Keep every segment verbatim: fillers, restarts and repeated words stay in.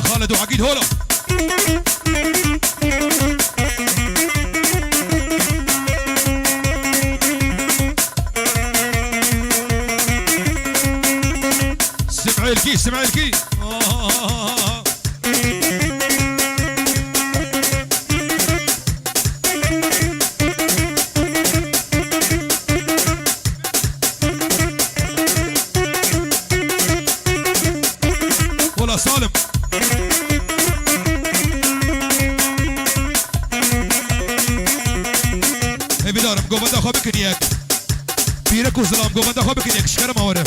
Xalid û Egîd, hola. Sim'êlkî, Sim'êlkî. Wela Salim. Hêvîdar im govenda xwe bikin yek. Pîrek û zilam govenda xwe bikin yek. Ji kerema were.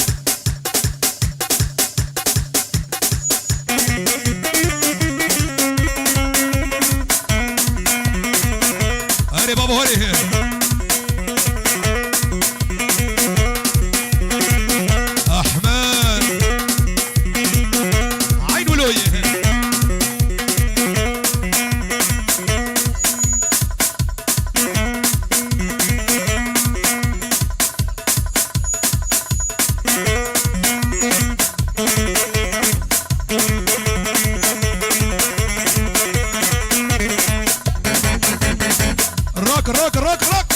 Erê babo, erê. Ahmed. Eyn wilo ye. Rak, rak, rak, rak.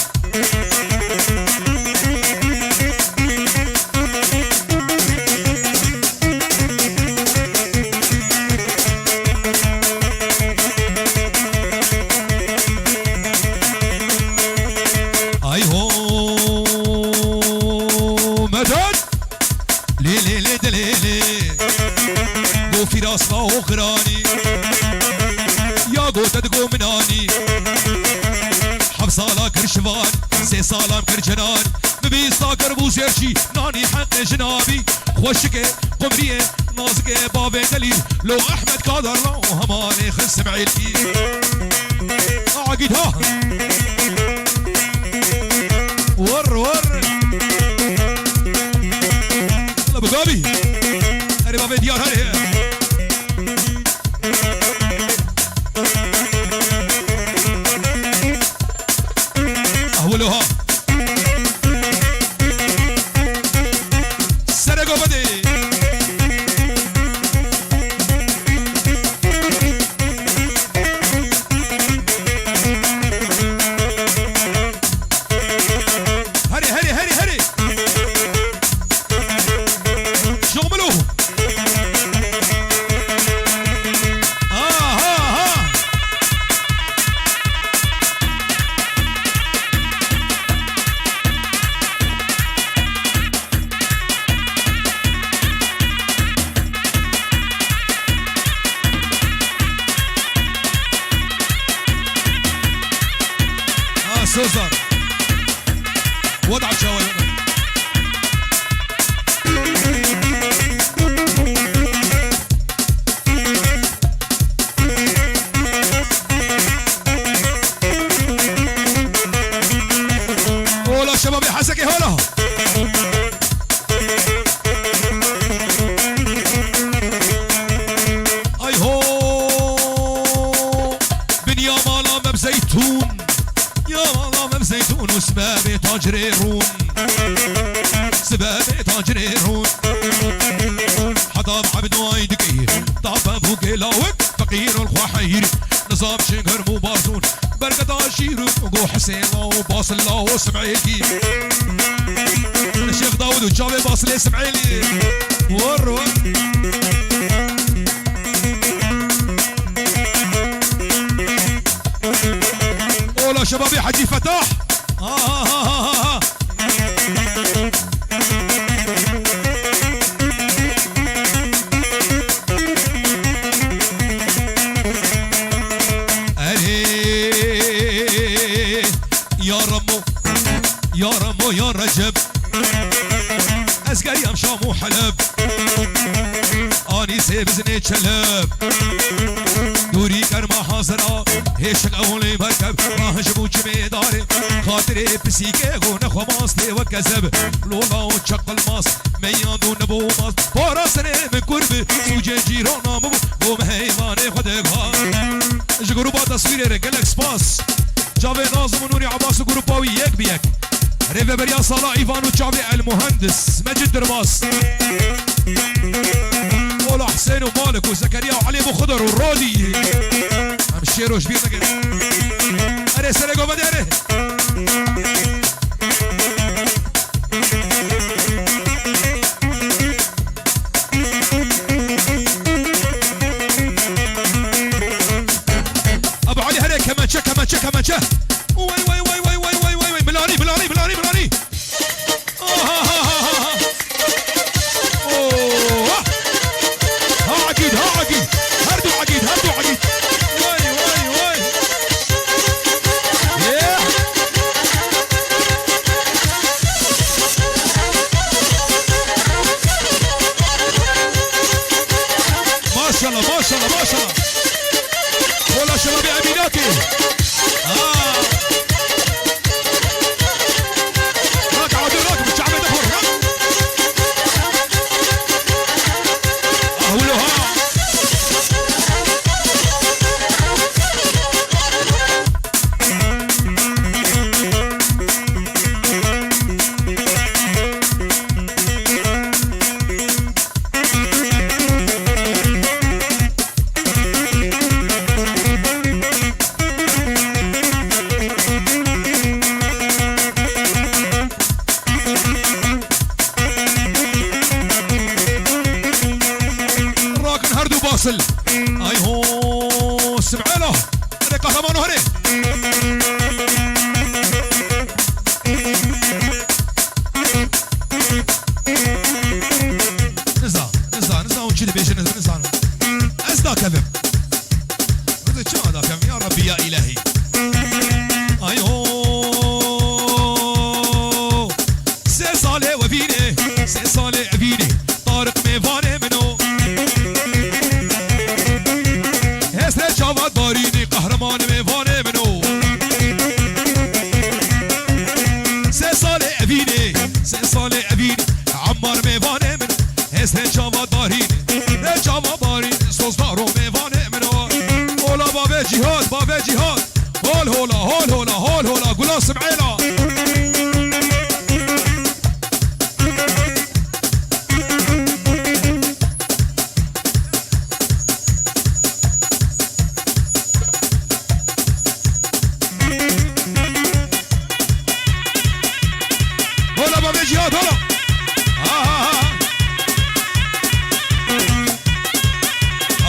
Ay ho, medet. Lê, lê, lê, de, lê, lê. Go fîras la o xiranî. Ya go te digo min anî. Heft sala kir şivan, sê salam kir cinan. Min bîsta kir bû zêrçî, nanî heqê jina bî. Xweşikê, qumriyê, nazikê bavê delî. Lo Ehmed Kadar la o hemanê xil Sim'êlkî. Agîd ha. Wor, wor. Wala bi gavî. Erê bavê diyar herê. Ah, wilo ha. Serego bidê. Herê, herê, herê, herê. Şomilo. Aha, aha. Ha, Sozan. Wada çawa ye? Hola şebabê Hesekê, hola. Ay ho. Bin ya mala me bi zeytûn. Ya mala me bi zeytûn û sibebê tacirê rûn. Sibebê tacirê rûn. Heta bi ebdû ay dikî. Tape bû gêlawik. Feqîr ol xwe heyîr. Nizam çi germ û barzûn. Berketa şîr û go Hesên lawo, Basil lawo, Sim'êlkî. Şêx Dawud û çavê Basilê Sim'êlî. Wor, wor. Ola şebabê Hecî Fetah. Ha, ha, ha, ha, ha. Erê, ya Remo, ya Remo, ya Recep. Ez geriyam Şam û Heleb. Anî sê bizinê çeleb. Dûrî kerma hazira, hêşik ewlê merkeb. Ah ji bo çimê darê, xatirê pisîkê go nexwe mas tê weke zeb. Lola û çeqil mas, meyand û nebo mas. Para serê min kur bi, sûcê cîrana min bû, bo min heyvanê xwe diha. Ji gruba teswîrê re gelek spas. Çavê Nazim û Nûrî Abbas û grupa wî yek bi yek. Rêveberiya sala Îvan û çavê El Muhendis Mecid Dirmas. Ola Husên û Malik û Zekeriya û Elî û Xidr û Rodî. Em şêr û ji bîr nekin. Erê, serê gova de erê. Ebu Elî herê, kemençe, kemençe, kemençe. Wey, wey, wey. Milanî, milanî, milanî, milanî. Aha, ha, ha, ha, ha. Oh. Ha Egîd, ha Egîd. Her du Egîd, her du Egîd. Wey, wey, wey. Yeah. Maşallah, maşallah, maşallah. Wala şerabê Emînakê. Ha. Rak Adil, rak, bi çavê de xor, rak. Ah, wilo ha. Rakin her du Basil. Ay ho, Sim'ela. Hadi kahraman o, hadi. Niza, niza, niza, hûn çi dibêjin, ez nizanim. Ez dakevim. Ez çawa dakevim, ya Rabbî, ya Îlahî. Ay ho. Sê salê we vînê, sê salê evînê. Tariq mêvanê min o. Hêsrê çavat barînî, qehreman mêvanê min o. Sê salê evînê, sê salê evînê, Emmar mêvanê min. Hêsrê çavat barînî, rê çavat barînî, sozdaro mêvanê min o. Ola bavê Cîhad, bavê Cîhad. Hol hola, hol hola, hol hola, gula Sim'êla. Hola bavê Cîhad, hola. Ha, ha, ha.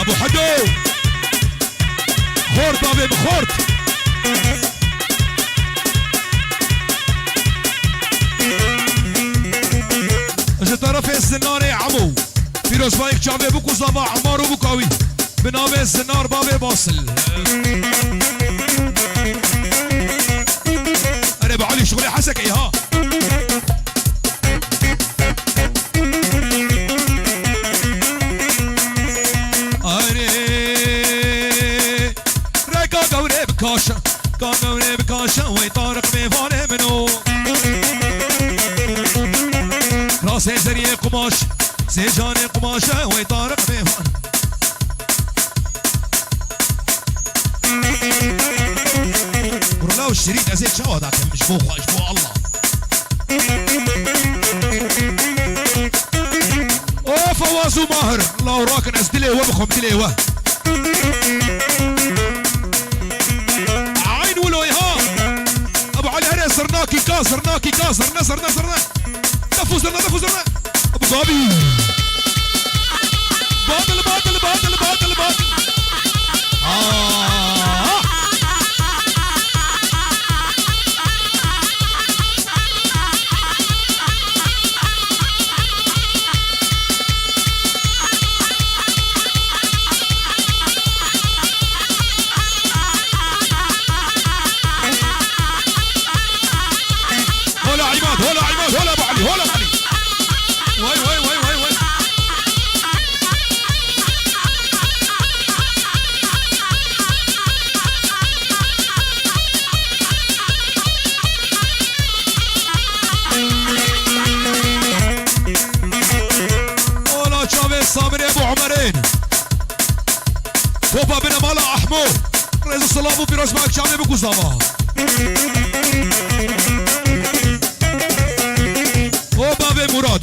Abu Hedo. Xort bavê min, xort. Ji terefê Zinarê Emo. Pîrozbayek çavê bû ku zava Emar û bûka wî. Bi navê Zinar bavê Basil. Erê bi Elî şixulê Hesekê ha. Erê. Reka gewrê bikaşe, ka gewrê bikaşe, wey Tariq mêvanê min o. Rasê zeriyê qumaş, sê canê qumaşe, wey Tariq mêvan. Kurla û şirîn ez ê çawa dakim ji bo xwe, ji bo Allah. Of, Awaz û Mahir, law rakin ez dilê we bixwim, dilê we. Eyn wilo ha. Ebu Elî herê zirnakî ka, zirnakî ka, zirne, zirne, zirne. Defu zirne, defu zirne. Ebu Gabî. Batil, batil, batil, batil, batil. Aa. Hola Imad, hola Imad, hola Bali, hola Bali. Vay, vay, vay, vay, vay. Ola çavê Sabirê Ebu Umerên. Topa bine mala Ahmo. Rêz û silav û pîrozbahek çavê bikuzama. O bavê Murat.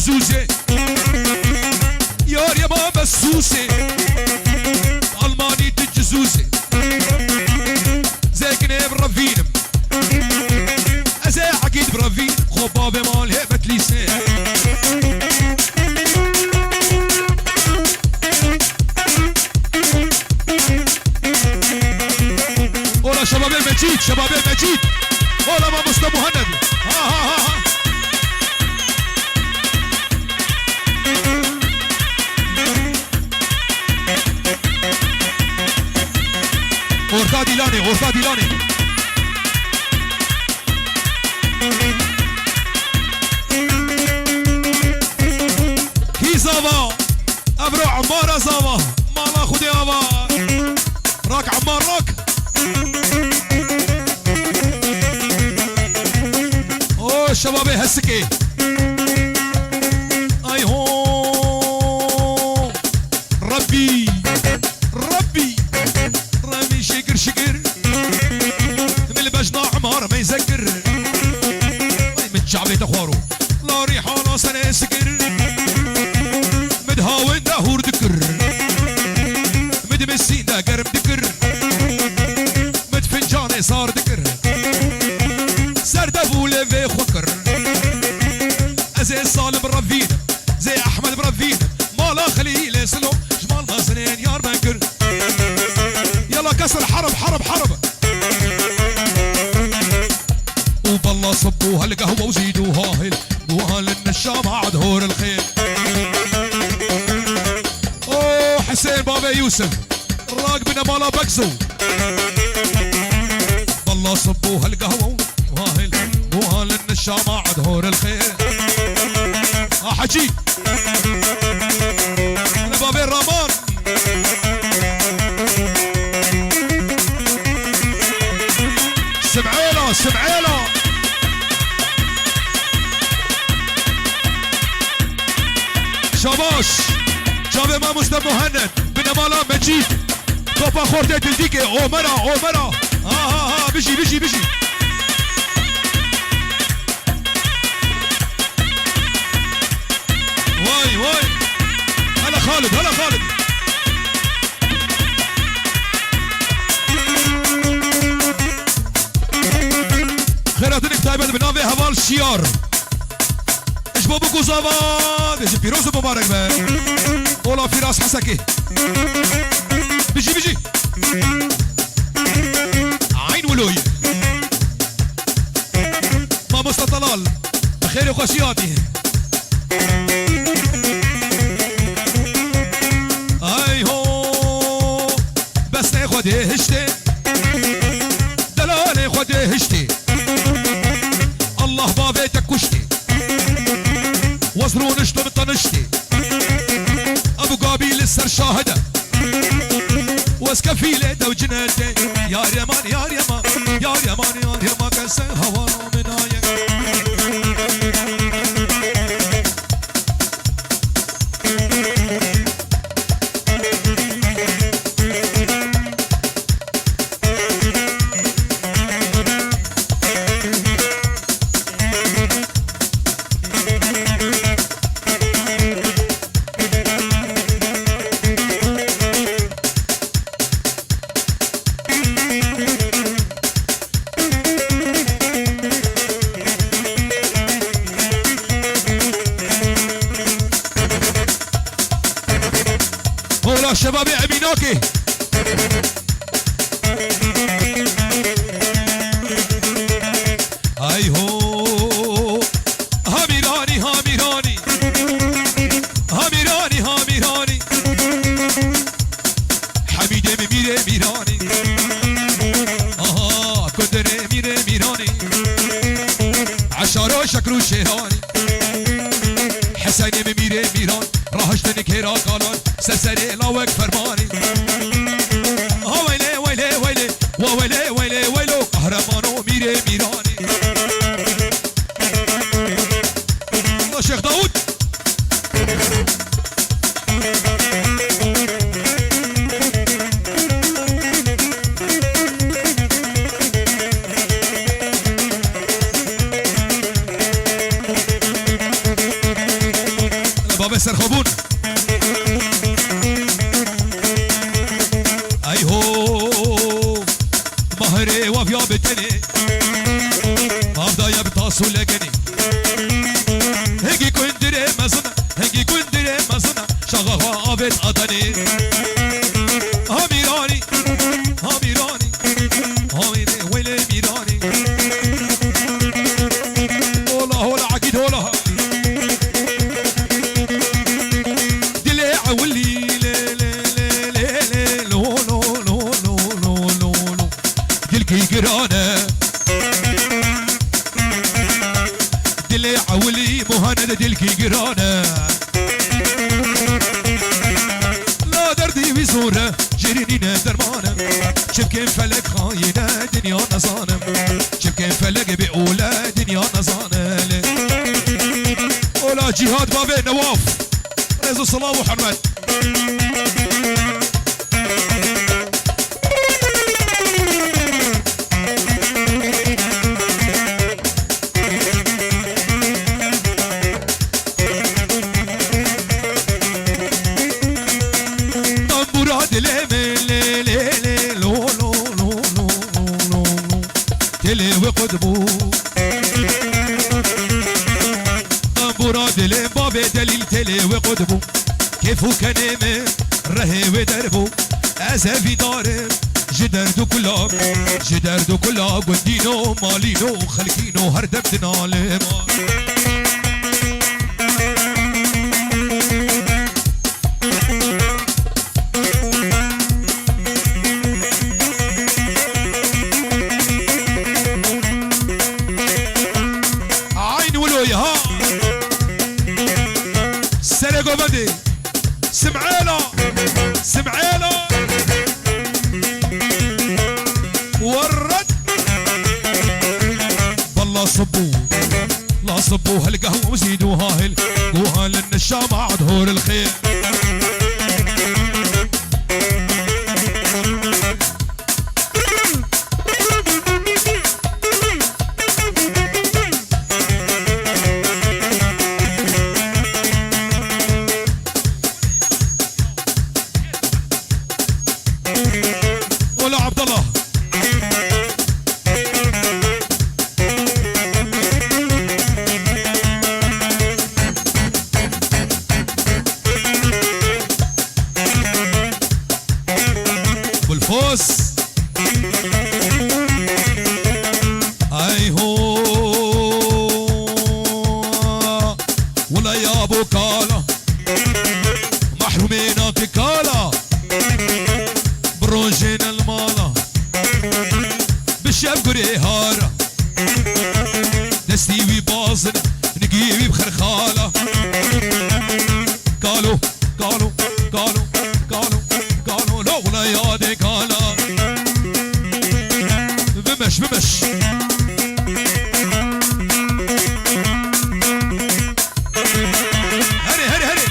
Zûzê. Yar yema me sûsê. Almanî tu cizûzê. Zêkinê bi revînim. Ez ê Egîd bi revîn. Xwe bavê malê Betlîsê. Ola şebabê Mecîd, şebabê Mecîd. Ola mamoste Muhened. Ha, ha, ha, ha. Orta Dîlanê, Orta Dîlanê. Kî zava? Evro Emmar e zava. Mala Xwedê ava. Rak Emmar rak. O şebabê Hesikê. Ay ho. Rebbî. Rebbî. Rebbî şikir şikir. Min li bejna Emmar meyze kir. Ay min çavê te xwaro. La rîhana serê sikir. Min hawên de hûr dikir. Min misîn de germ dikir. Min fincanê sar dikir. Ser de bûlê vê xwe kir. Ez ê Salim bi revînim. Zê Ehmed bi revînim. Mala Xelîlê Silo. Ji mal mezinên yar me kir. Yala kesir herb, herb, herb. وبالله صبوا هالقهوة وزيدوها هيل، وهل النشامة عاد هور الخيل. أوه، حسين بابا يوسف، راقبنا مالا بكزو. بالله صبوا هالقهوة وهل، وهل النشامة عاد هور الخيل. آه، حجي. Li bavê Raman. Sim'êla, Sim'êla. Şabaş. Çavê mamoste Muhennet. Binemala Mecîd. Topa xortê Dildîkê. Omera, Omera. Ha, ha, ha. Bijî, bijî, bijî. Vay, vay. Hele Xalid, hele Xalid. Xêratinik taybet bi navê Heval Şiyar. Ji bo bikû zava, dê ji pîroz û mibarek be. Ola Fîras Hesekê. Bijî, bijî. Eyn Wiloy. Mamosta Talal, bi xêr û xweşî hatî. Ay ho, besnê Xwedê hiştê, delalê Xwedê hiştê. Allah bavê te kuştê. Wez rûniştim taniştê. Ebu Gabî li ser şahide. Wez kefîlê dew cinetê. Yar yeman, yar yeman, yar yeman, yar yeman, kese hawara min aye. Ola şebabê Emînakê. Ay ho. Hamîranî, Hamîranî. Hamîranî, Hamîranî. Hemîdê min mîrê mîranî. Aha, kundinê mîrê mîranî. Eşaro şekr û şêranî. Hesenê min mîrê mîran. Rahiştin kêra kalan. Ser serê lawek fermanî. Ha weylê, weylê, weylê. Wa weylê, weylê, weylo. Qehremano mîrê mîranî. Şêx Dawûd. Serxwebûn. Ay ho, mahrê waviya bi tenê. Mavdaya bi tas û legenê. Hingî kundirê mezin, hingî kundirê mezin. Şaxa xwe avêt adanê. Ha mîranî, ha mîranî. Haydi wele mîranî. Hola, hola, Akîd, hola. Dilê ewilî, lê, lê, lê, lê, lê, lo, lo, lo. Dilkî giran e. Dilê ewilî, Muhaned dilkî giran e. La derdî wî zor e, jêrî nîne derman e. Çimkên felek xayîn e, dinya nezane. Çimkên felek bê ole, dinya nezane. Ola Cîhad bavê Newaf. Rêz û silav û hurmet. Tambura dilê min lê, lê, lê, lo, lo. Telê wê qut bû. Tambura dilê bavê Delîl telê wê qut bû. Kêf û kenê min rehê wê derbû. Ez hevîdar im ji derd û kula, ji derd û kula gundîno, malîno, xelkîno, her dem dinalim. Eyn wilo ye ha. Serê govendê. Sim'ela. Sim'ela. Werret. Balla sıbu. La sıbu hel gahwe zîdu hahil. Guhal nişama adhur el xêr. Ola Abdallah. Bulfos. Ay ho. Wela ya bo kala. Mahrumê nakê kala. Bi rojê ne li mala. Bi şev gurê hara. Destî wî bazin, nigî wî bi xirxala. Kalo, kalo, kalo, kalo, kalo, lo wina yadê kala. Bimeş, bimeş. Herê, herê, herê.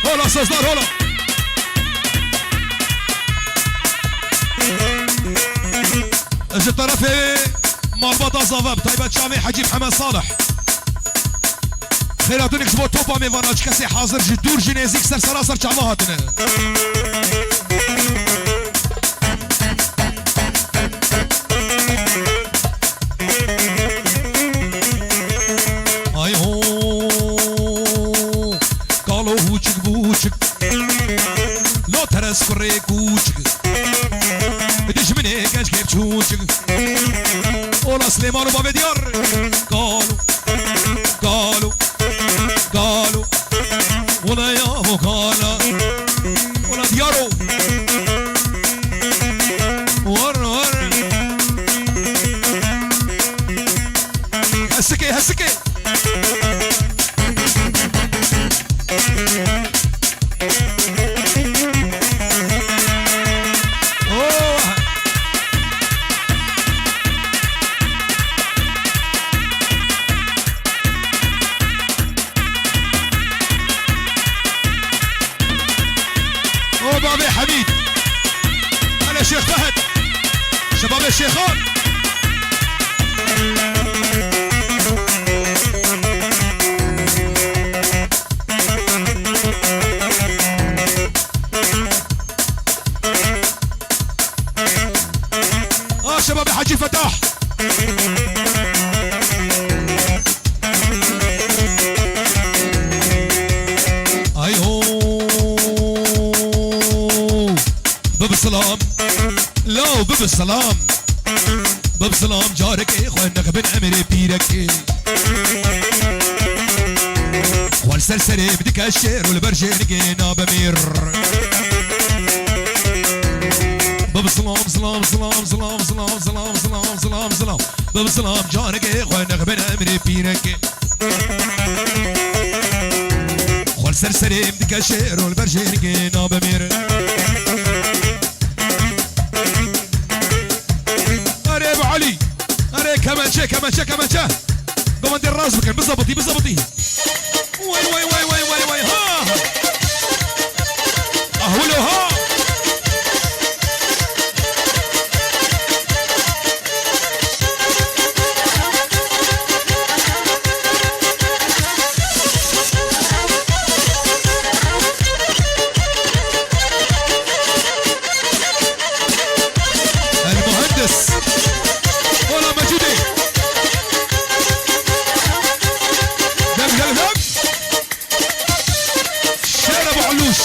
Hola sazlar, hola. Ji terefê malbata Zava, bi taybet çavê Hecî Mihemed Salih. Xêratunik ji bo topa mêvana, çi kesê hazir ji dûr ji nêzîk ser sera ser çava hatine. Ay ho, kalo hûçik bûçik. Lo teres kurê kûçik. Dijminê genç kêf çûçik. Ola Silêman û bavê diyar. Kalo, kalo, kalo. Ola ya bo kala. Ola diyaro. War, war. Hesikê, hesikê. Oh! Oh, bavê Hemîd. Hele Şêx Fehd. Şebabê Şêxan. Ah, şebabê Hecî Fetah. Ay ho. Bibi silam. Law bibi silam. Bibi silam carekê xwe nexbin emirê pîrekê. Xwe li ser serê bidike şêr û li ber jêrgê nabe mîr. Bibi silam, silam, silam. Bibi silam carekê xwe nexbin emirê pîrekê. Xwe li ser serê bidike şêr û li ber jêrgê nabe mîr. Erê bi Elî. Erê kemençe, kemençe, kemençe. Govendê rast bikin, bizabitî, bizabitî. Way, way, way, way, way, way, ha! Ah, wilo, ha! المهندس. Ola Mecîdê. Dem, dem, dem. Şêr Ebu Elûş.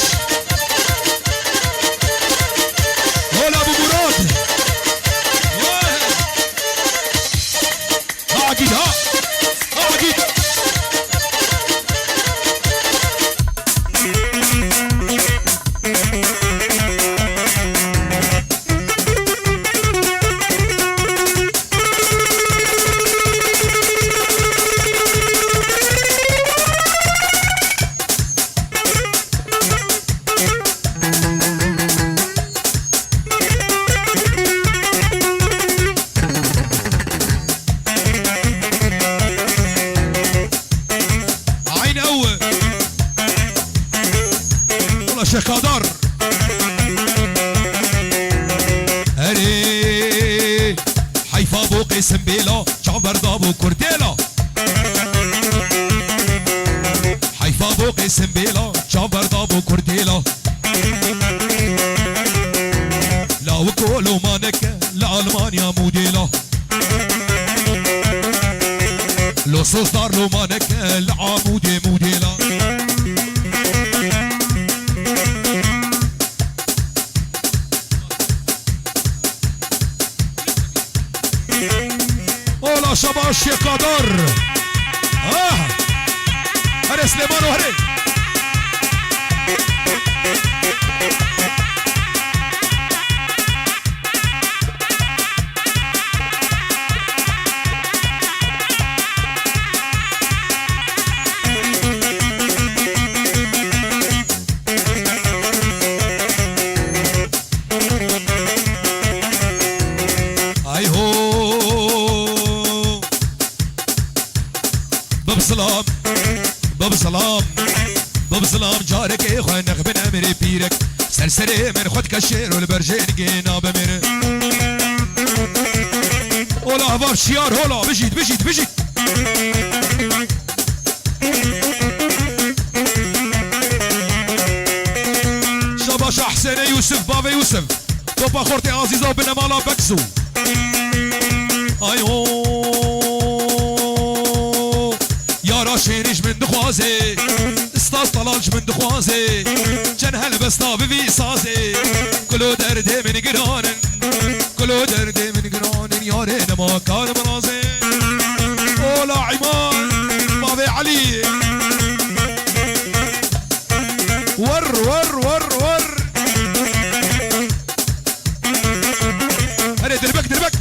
Ola Ebu Murad. Vay. Ha Egîd, ha. Ha Egîd. Eyn ew. Wala Şêx Kadar. Erê, heyfa bo Qêsim Bêla, çav berda bo Kurdêla. Heyfa bo Qêsim Bêla, çav berda bo Kurdêla. Lawik û lomaneke li Almanya mûdêla. Lo sozdar lomaneke li Amûdê mûdêla. Ola şaba Şêx Kadar. Ah! Here Silêmano here. Ay ho. Bab Selam, Bab Selam, Bab Selam, carekê xwe nexbin emirê pîrek. Ser serê min xwe dike şêr û li ber jêrgê nabe mir. Ola heval şiyar hola, bijît, bijît, bijît. Şabaşa Hüseyinê Yusuf, bavê Yusuf. Topa xortê Azîza û binemala Bekzû. Ay ho. Yara şêrî ji min dixwaze. Staz Talal ji min dixwaze. Çend helbesta bivî sazê. Kulo derdê min giran in. Kulo derdê min giran in. Yarê nema kar min razê. Ola Îman. Bavê Elî. Wer, wer, wer, wer. Hadi dirbek, dirbek.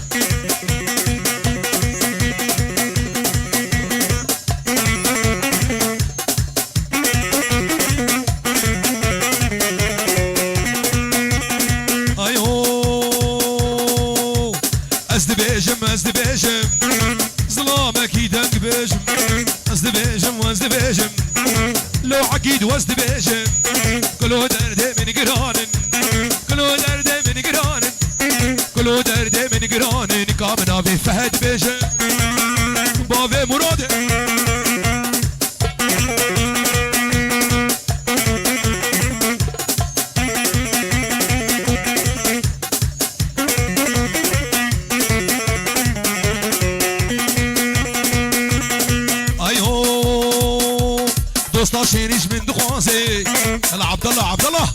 Dewekî di wez dibêjim, kulo derdê min giran in, kulo derdê min giran in, kulo derdê min giran in, ka min navê Fehd bêje, bavê Murad. Ay ho, dosta şêrî ji min dixwaze. Hela Abdallah, Abdallah.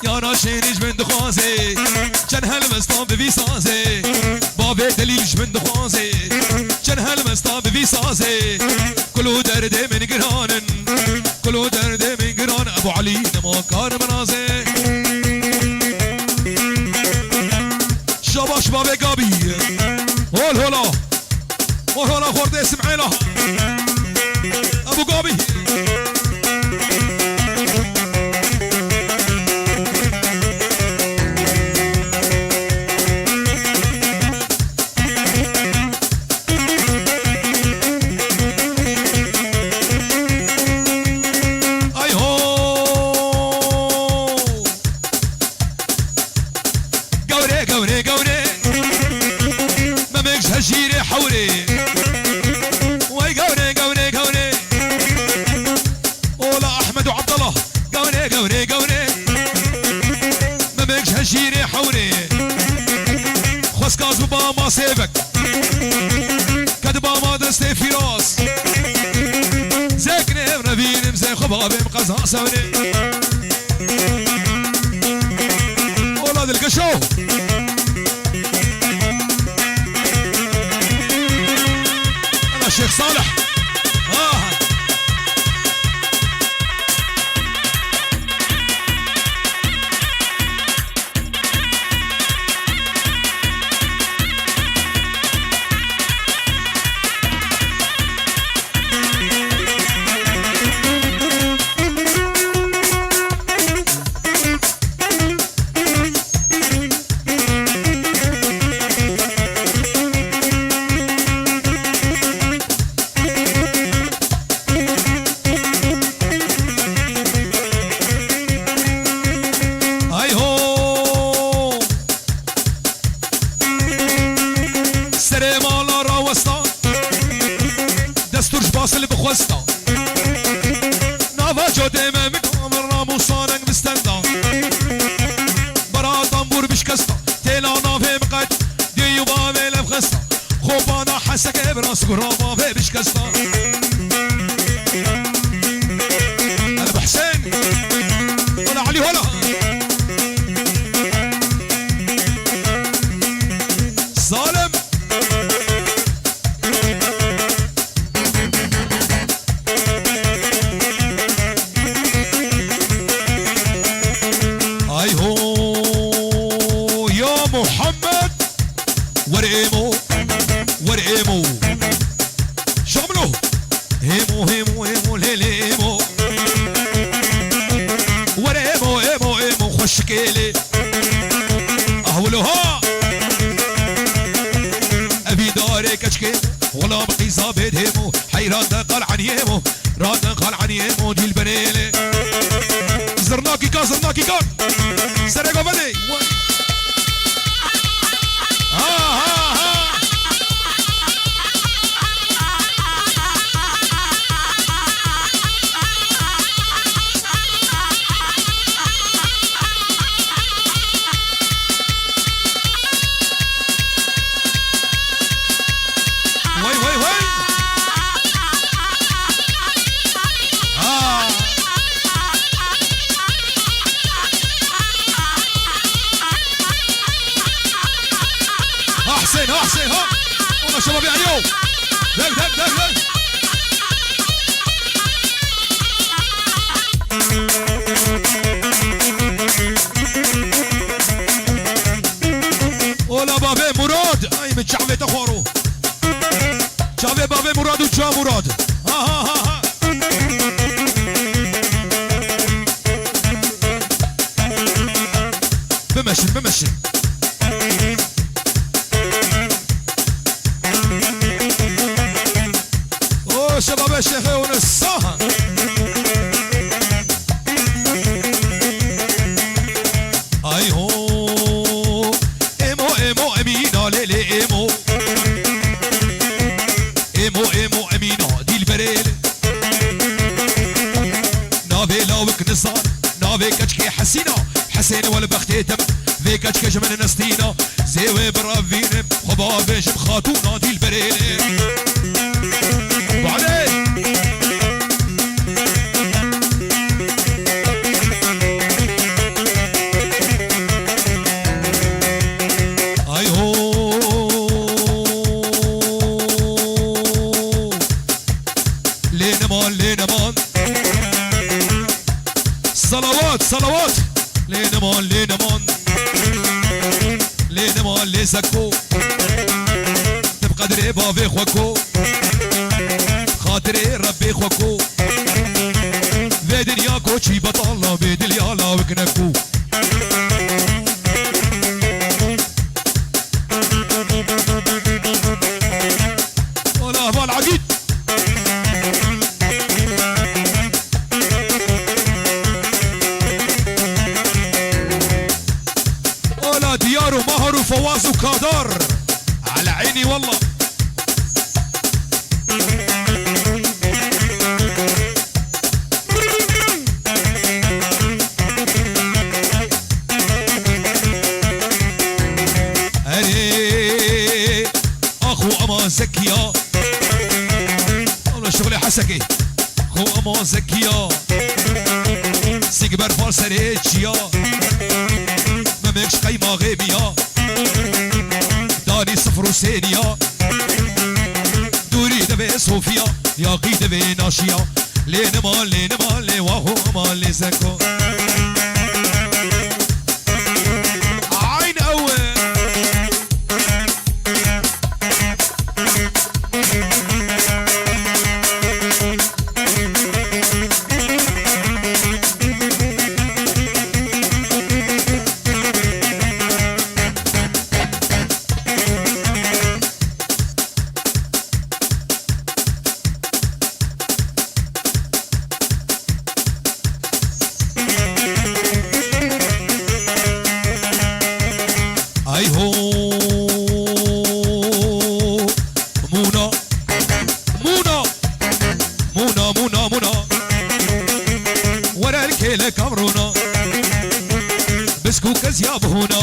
Yana şêrî ji min dixwaze. Çend helwestan bi vî saze. Bavê Delîl ji min dixwaze. Çend helwestan bi vî saze. Kulo derdê min giran in. Kulo derdê min giran. Ebu Elî nema kar min naze. Şabaş bavê Gabî. Hol hola. Hol hola xortê Sim'êla. Ebu Gabî. Ay ho! Gewre, gewre, gewre. Memek ji hejîrê hewrê. Wey gewre, gewre, gewre. Ola Ahmed û Abdallah. Gewre, gewre, gewre. Memek ji hejîrê hewrê. Xweskaz bi bama sêvek. Kedbama destê Fîroz. Zek nêv nevînim zê xwe bavêm qeza sewrê. Ola dilgeşo. Ana Şêx Salih. Ha. Ay ho! Serê mala rawesta, destûr ji Basil bixwesta. Nava codê me min min ramûsa reng bi stenda. Bara tambûr bişkesta, têla navê min qet dê û bavê levxesta. Xopana heseke bi rast gura bavê bişkesta. Ebu Husên. Wala Elî hola. Salim. Ay ho, ya Muhammed. Were êmo, were êmo. Şamlo. Hêmo, hêmo, hêmo, lê, lê êmo. Were êmo, êmo, êmo, xweşikê lê. Ah, wilo ha. Evî darê keçikê, xulam qîza bê dêmo. Heyran de qal aniyêmo, raden qal aniyêmo, dîl benêlê. Zirnakî ka, zirnakî ka. Serê gavê dê. Ha, ha, ha. Wey, wey, wey. Ha. Ha Husên, ha Husên, ha. Ona şebabê Eliyo. Deg, deg, deg, deg. Ola bavê Murad. Ay min çavê te xwaro. Çavê bavê Murad û ça Murad. Ha, ha, ha, ha. Bimeşin, bimeşin. O şebabê şêxê hûn saha. Nizan navê keçkê Hesîna, Hesên welbextê te min, vê keçkê ji min nestîna, zê wê birevînim, xwe bavêjim xatûna dîlberê lê. Badê! Ay ho! Lê neman, lê neman. Salawat, salawat. Lê neman, lê neman. Lê neman, lê zeko. Ti bi qedrê bavê xwe ko. Xatirê Rebbê xwe ko. Vê dinya koçî betala bê dilya lawik neko. Ola heval Egîd. Ola Diyar û Mahar û Fawaz û Kadar. Ala eynî wallah. Erê, axo ema zekiya. Wala şixulê Hesekê. Xo ema zekiya. Sîgber fal serê çiya. Memek ji qeymaxê miya. Danî sifir û sêniya. Dûrî divê Sofiya, yaqî divê Naşiya. Lê nima, lê nima, lê waho ma lê zeko. Eyn ew e. Ay ho, mûna, mûna, mûna, mûna, mûna. Were li kêleka rûna. Bisk û kezya bihûna.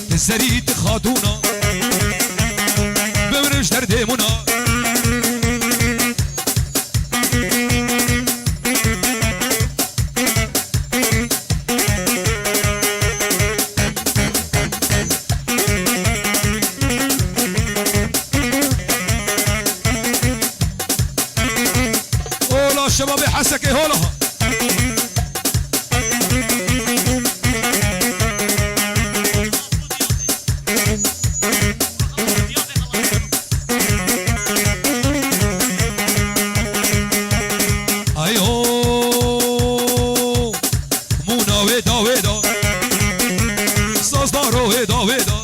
Di serî di xatûna. Bimrim ji derdê mûna. Ola şebabê Hesekê hola. Ayo, mûna wê da wê da. Sazdaro wê da wê da.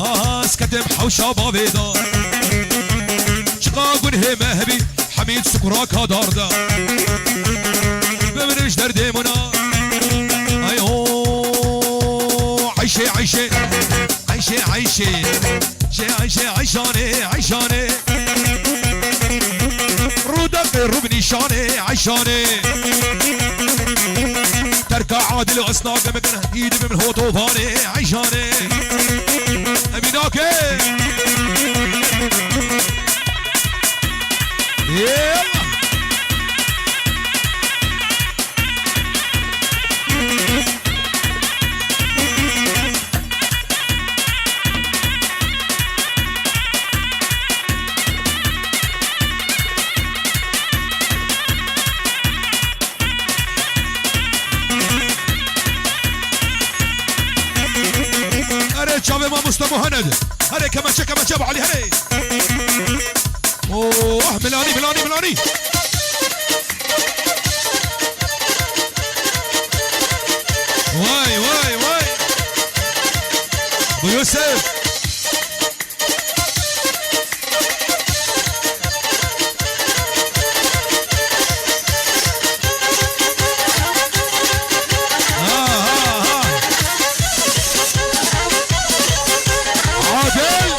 Aha, ez ketim hewşa bavê da. Çiqa gunhê me hebî, Hemîd sukura kadar da. Bimrim ji derdê mûna. Ayo, Ayşe, Ayşe. Ayşe, Ayşe. Şe, Ayşe, Ayşane, Ayşane. Rûdaqê rû bi nîşanê, Ayşane. Terka Adil û Esna gemekine, îdi bi min hotovanê, Ayşane. Emînake. Yallah. Erê çavê mamoste Muhened. Erê kemençe, kemençe bi Elî, erê. Oh, milanî, milanî, milanî. Vay, vay, vay. Bu Yusuf. Ha, ha, ha. Adil.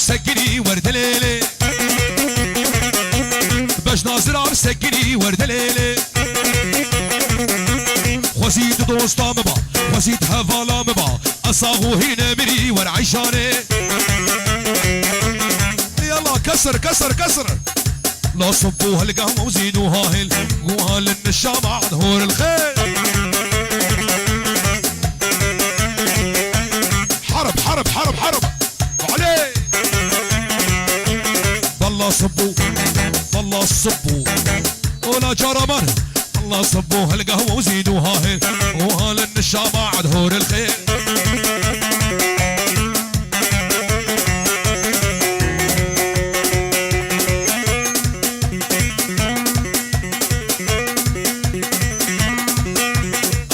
Sekinî wer dilêlê. Bejna zirar sekinî wer dilêlê. Xwezî tu dosta min ba, xwezî tu hevala min ba. Ez sax û hîne mirî wer eyşanê. Yalla kesir, kesir, kesir. La sibû helga mewzîn û hahil. Guhalin nişama hor el xêr. Harb, harb, harb, harb. Alê! Valla sibû, valla sibû. Ola caraman. Valla sibû helga we û zîd û hahil. Û halin nişama ad hor el xêr.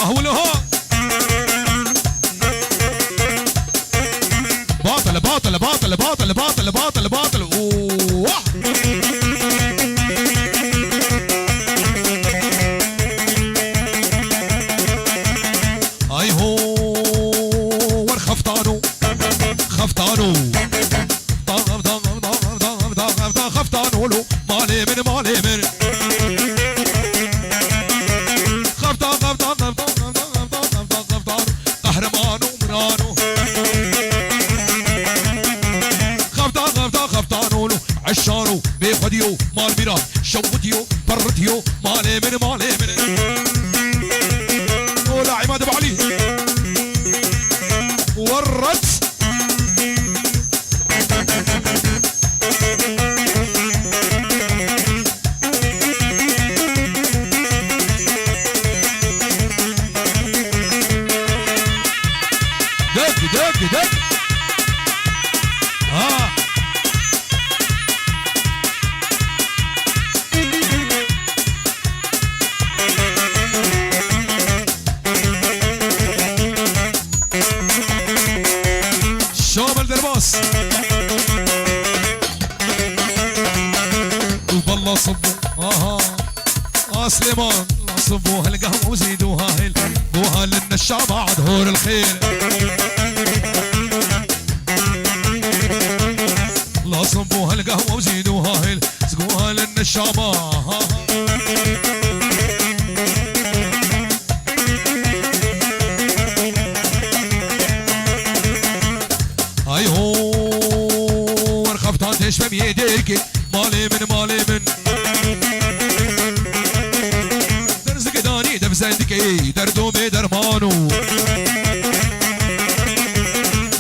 Ah, wilo ha. Batil, batil, batil, batil, batil, batil, batil. Wah! Ay ho, wer xeftano, xeftano. Xeftano lo, malê min, malê min. Xefta, xefta, xefta, xefta, xefta, xefta, xefta, xefta, xefta, qehremano, mirano. Xefta, xefta, xeftano lo, eşano, bêxwediyo, mal mîra, şewitiyo, perritiyo, malê min, malê min. Ola Îmad Balî. Werret. Dök, dök, dök. Ha. Şamil derbas. Û balla sibû, aha. A Silêman, la sibû helga û zîd û hahil. Guhalin neşama ad hor el xêr. La sibû helga û zîd û hahil. Guhalin neşama, ha. Ay ho, wer xeftan teşmem yê derkê, malê min, malê min. Derzikê danî dev zendikê, derdo bê dermano.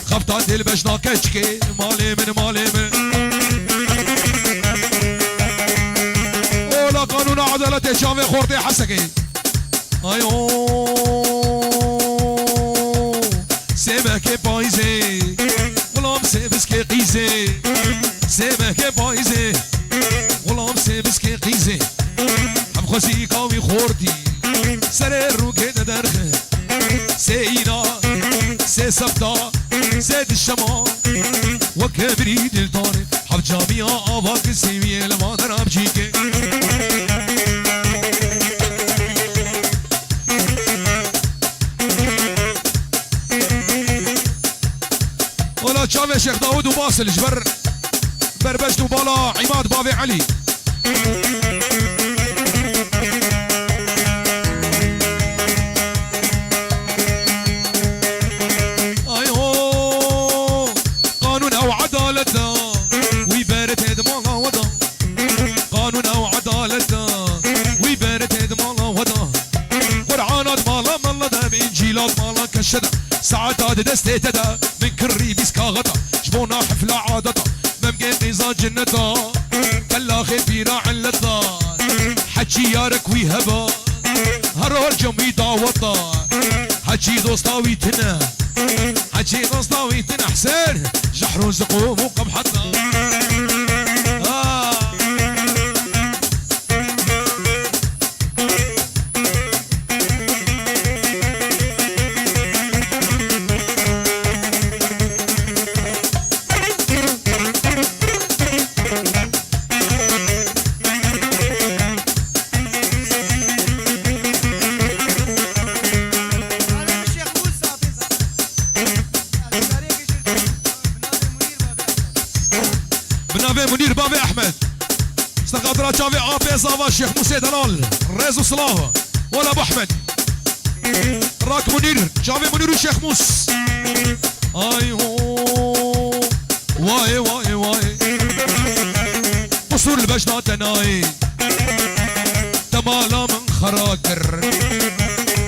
Xeftan dil beşna keçkê, malê min, malê min. Ola qanûna edaletê çavê xortê Hesekê. Ayo. Sêvekê payîzê, xulam sêviskê qîzê. Sêvekê payîzê, xulam sêviskê qîzê. Hemxwezîka wî xortî, serê rûkê de derxe. Sê îna, sê sefta, sê dişema. Weke birî diltanê, hevcamiya ava kisê wî yê li van deram çîke. Wela çavê Şêx Dawud û Basil ji ber Berbeşt û bala Îmad bavê Elî. Ay ho, qanûn ew edaleta, wî bere tê di mala we de. Qanûn ew edaleta, wî bere tê di mala we de. Qur'ana di mala mala de, Încîla di mala keşe de. Saeta di destê te de, min kirrî bîst kaxeta. Ji bona hefla adeta, memgê qîza cinneta. Kelaxê pîra illeta, heçî yarek wî heba. Her roj cem wî daweta, heçî dosta wî tine. Heçî dosta wî tine Hesen, jehr û ziqûm û qebheta. Ah. Bi navê Munîr, bavê Ehmed. Ji xatira çavê apê zava Şêx Mûsê Delal. Rêz û silav. Wela Abu Ehmed. Rak Munîr, çavê Munîr û Şêx Mûs. Ay ho. Wayê, wayê, wayê. Qusûr li bejna te nayê. Te mala min xera kir.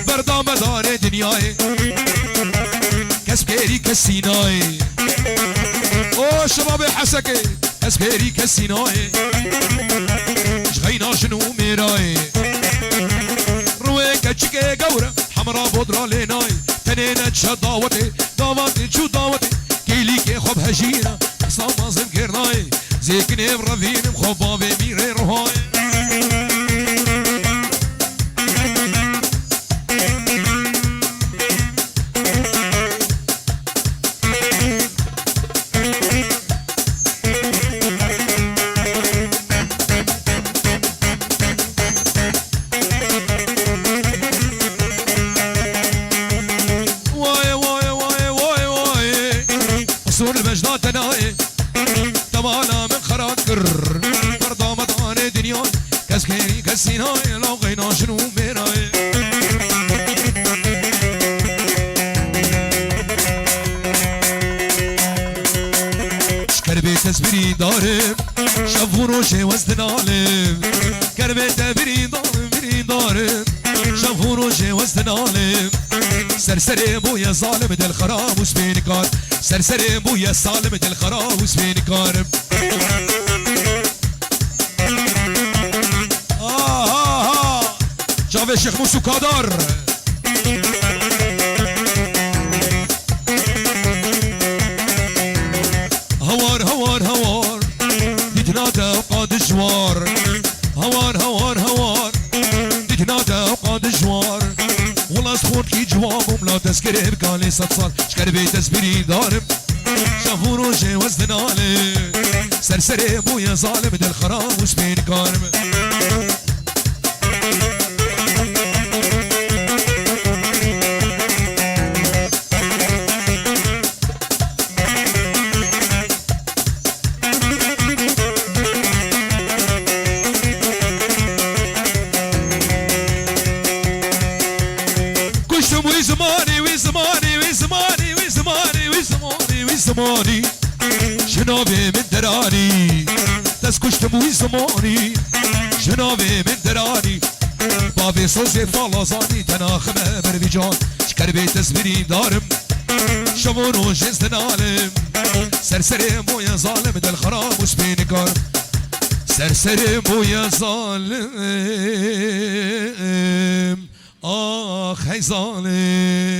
Berda me darê dinyayê. Kes bi kêrî kesî nayê. O şebabê Hesekê. Kes bi kêrî kesî nayê. Ji xeyna jin û mêrayê. Rûyê keçikê gewre. Hemra bodra lê nayê. Tenê neçe dawetê. Davatê çû dawetê. Kêlîkê xwe bi hejîna. Qisa mezin kir nayê. Zêkinê bi revînim xwe bavê mîrê ruhayê. Wayê, wayê, wayê, wayê, wayê. Qusûr li bejna te nayê. Temana min xera kir. Berda me danê dinyayê. Kes kêrî kesî nayê. Law xeyna jin û mêrayê. Ji kerbê te ez birîndar im. Şev û rojê we ez dinalim. Kerbê te birîndar im, birîndar im. Şev û rojê we ez dinalim. Ser serê bûye zalim, dil xerab û spênikar. Ser serê bûye zalim, dil xerab û spênikar. Aha! Çavê Şêx Mûs û Kadar. Hawar, hawar, hawar. Dîtina te ew qas dijwar. Hawar, hawar, hawar. Dîtina te ew qas dijwar. Wela ez xortkî ciwan bûm, la destgirê bi kalê sed sal. Ji kerbê te ez birîndar im. Şev û rojê we ez dinalim. Ser serê bûye zalim, dil xerab û spênikar im. Kuştum wî zimanî, wî zimanî, wî zimanî, wî zimanî, wî zimanî, wî zimanî. Ji navê min deranî. Dest kuştim wî zimanî. Ji navê min deranî. Bavê sozê falazanî te naxime ber vî can. Ji kerbê te ez birîndar im. Şev û rojê ez dinalim. Ser serê bûye zalim, dil xerab û spênikar. Ser serê bûye zalim. Ax hey zalim.